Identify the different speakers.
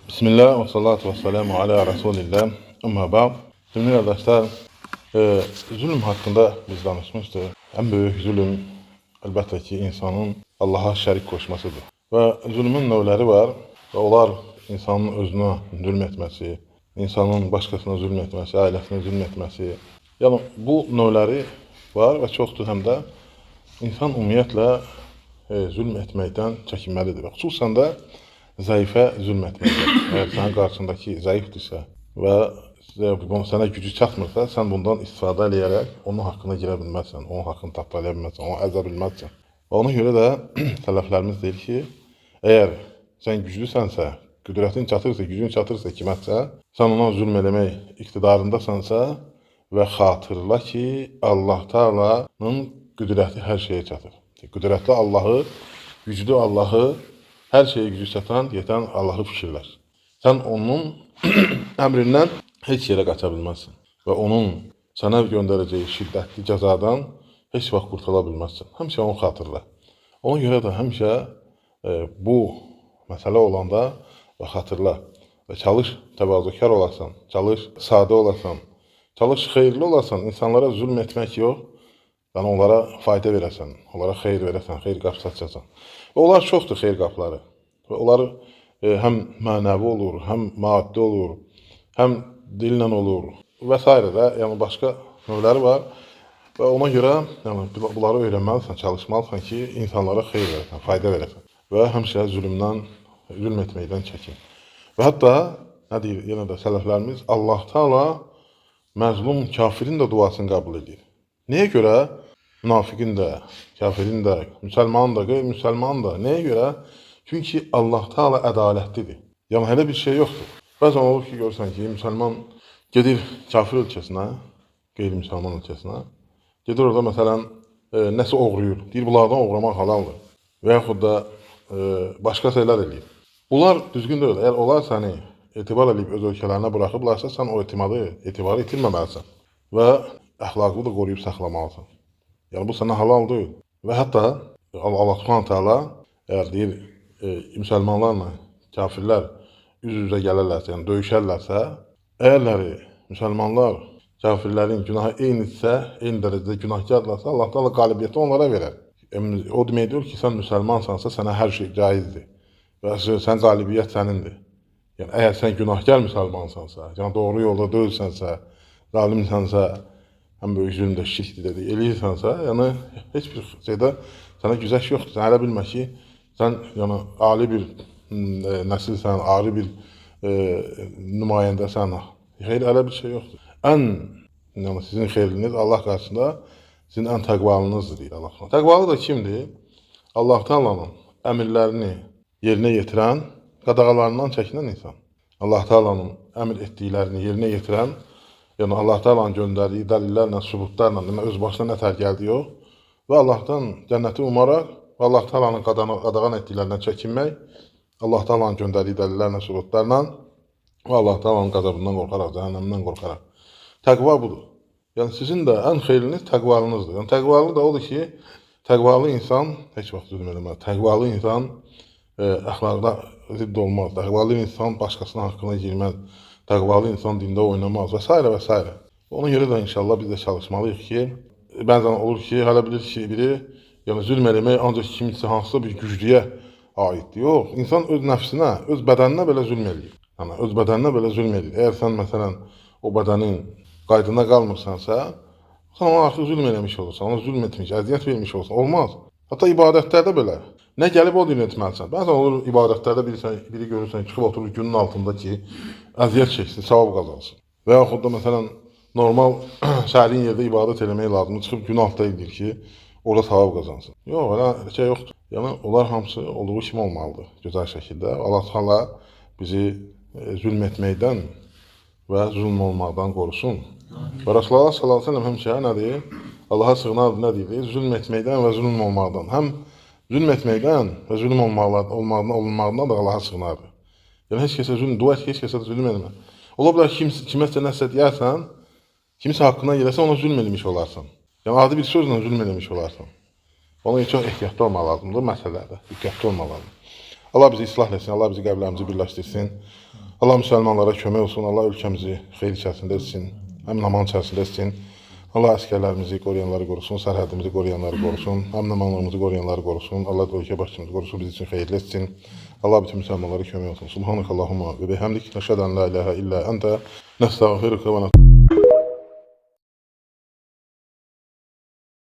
Speaker 1: Bismillah ve salatu ve selamu ala Resulillah. Amma ba'd. Şimdi kardeşler, zulüm hakkında biz danışmıştık. En büyük zulüm elbette ki insanın Allah'a şərik koşmasıdır. Və zulmün növləri var və onlar insanın özünə zülm etməsi, insanın başqasına zülm etməsi, ailəsinə zülm etməsi. Yəni bu növləri var və çoxdur həm də insan ümumiyyətlə zülm etməkdən çəkinməlidir. Və xüsusən də zəifə zülm etməkdən. Əgər sənin qarşındakı zəifdirsə və sənə gücü çatmırsa, sən bundan istifadə eləyərək onun haqqına girə bilməzsən, onun haqqını tapdalaya bilməzsən, onu əzə bilməzsən. Və ona görə də sələflərimiz deyir ki, əgər sən güclüsənsə, qüdrətin çatırsa, gücün çatırsa kiməsə, sən ona zülm eləmək iqtidarındasansa və xatırla ki, Allah Taala'nın qüdrəti hər şeyə çatır. Qüdrətli Allahı, güclü Allahı, hər şeyə gücü çatan, yetən Allahı fikirlər. Sən onun əmrindən heç yerə qaça bilməzsən və onun sənə göndərəcəyi şiddətli cəzadan heç vaxt qurtula bilməzsən. Həmişə onu xatırla. Ona görə də həmişə bu məsələ olanda və xatırla və çalış təvazökar olasan, çalış sadə olasan, çalış xeyirli olasan, insanlara zülm etmək yox, yəni onlara fayda verəsən, onlara xeyir verəsən, xeyir qapısı açasan. Və onlar çoxdur xeyir qapıları. Və onlar həm mənəvi olur, həm maddi olur, həm dillə olur və s. də, yəni başqa növləri var. Və ona görə yəni bunları öyrənməlisən, çalışmalısan ki, insanlara xeyir verəsən, fayda verəsən və həmişə zülm etməkdən çəkin. Və hətta nə deyir yenə də sələflərimiz, Allah Taala məzlum kafirin də duasını qəbul edir. Nəyə görə? Münafiqin də, kafirin də, müsəlmanın da, qeyri-müsəlmanın da. Nəyə görə? Çünki Allah Taala ədalətlidir. Yəni elə bir şey yoxdur. Bəzən olur ki, görürsən ki, müsəlman gedir kafir ölkəsinə, qeyri-müsəlman ölkəsinə. Gedir orada məsələn nəsə oğruyur. Deyir bunlardan oğramaq halaldır. Və yaxud da başqa şeylər eləyir. Bunlar düzgün deyil. Əgər onlar səni etibar eləyib öz ölkələrinə buraxıblarsa, sən o etibarı itirməməlisən və əxlaqını da qoruyub saxlamalısan. Yəni bu sənə halal deyil. Və hətta Allah Subhanahu taala əgər deyir müsəlmanlarla kafirlər üz-üzə gələrlərsə, yəni döyüşərlərsə, əgərləri müsəlmanlar kafirlərin günahı eynidirsə, eyni dərəcədə günahkardırlarsa, Allah Taala qalibiyyəti onlara verər. O demək deyil ki, sən müsəlmansansa sənə hər şey caizdir və sən qalibiyyət sənindir. Yəni əgər sən günahkar müsəlmansansa, yəni doğru yolda deyilsənsə, zalimsənsə, ən böyük zülm də şirkdir dedik, eləyirsənsə, yəni heç bir şeydə sənə güzəşt yoxdur. Sən elə bilmə ki, sən yəni ali bir nəsilsən, ali bir nümayəndəsən. Xeyr, elə bir şey yoxdur. Yəni sizin xeyriniz Allah qarşısında sizin ən təqvalınızdır deyir Allah. Təqvalı da kimdir? Allah Taala'nın əmrlərini yerinə yetirən, qadağalarından çəkinən insan. Allah Taala'nın əmr etdiklərini yerinə yetirən, yəni Allah Taala'nın göndərdiyi dəlillərlə, sübutlarla, yəni öz başına nə tər gəldi yox və Allahdan cənnəti umaraq və Allah Taala'nın qadağan etdiklərindən çəkinmək, Allah Taala'nın göndərdiyi dəlillərlə, sübutlarla və Allah Taala'nın qəzəbindən qorxaraq, cəhənnəmdən qorxaraq. Təqva budur. Yəni sizin də ən xeyirliniz təqvalınızdır. Yəni təqvalı da odur ki, təqvalı insan heç vaxt zülm eləməz. Təqvalı insan əxlaqda zidd olmaz. Təqvalı insan başqasının haqqına girməz. Təqvalı insan dində oynamaz və s. və s. Ona görə də inşallah biz də çalışmalıyıq ki, bəzən olur ki, hələ bilir ki, biri yəni zülm eləmək ancaq kimsə hansısa bir güclüyə aiddir. Yox, insan öz nəfsinə, öz bədəninə belə zülm eləyir. Yəni öz bədəninə belə zülm eləyir. Əgər sən məsələn o bədənin qaydında qalmırsansa, sən ona artıq zülm eləmiş olursan, ona zülm etmiş, əziyyət vermiş olursan. Olmaz. Hətta ibadətlərdə belə. Nə gəlib o din etməlisən. Bəzən olur ibadətlərdə biri görürsən, çıxıb oturur günün altında ki, əziyyət çəksin, savab qazansın. Və yaxud da məsələn normal sərin yerdə ibadət eləmək lazımdır, çıxıb gün altında edir ki, orada savab qazansın. Yox, elə şey yoxdur. Yəni onlar hamısı olduğu kimi olmalıdır, gözəl şəkildə. Allah Taala bizi zülm etməkdən və zülm olmaqdan qorusun. Və Rasulullah sallallahu əleyhi və səlləm həmişə nə deyir? Allaha sığınardı, nə deyir? Zülm etməkdən və zülm olmaqdan. Həm zülm etməkdən və zülm olmaqdan da Allaha sığınardı. Yəni heç kəsə zülm, dua et ki, heç kəsə zülm eləmə. Ola bilər ki, kiməsə nəsə deyərsən, kimisə haqqına girəsən, ona zülm eləmiş olarsan. Yəni adi bir sözlə zülm eləmiş olarsan. Ona görə çox ehtiyatlı olmaq lazımdır məsələlərdə. Diqqətli olmaq lazımdır. Allah bizi islah etsin, Allah bizi qəlblərimizi birləşdirsin. Allah müsəlmanlara kömək olsun. Allah ölkəmizi xeyir içərisində etsin. Əmin-aman içərisində etsin. Allah əsgərlərimizi qoruyanları qorusun, sərhədimizi qoruyanları qorusun, əmin-amanlığımızı qoruyanları qorusun. Allah ölkə başçımızı qorusun, biz üçün xeyirli etsin. Allah bütün müsəlmanlara kömək olsun. Subhanakallahumma və bihamdik. Nəşhədu ən la ilahə illə əntə. Nəstəğfiruka və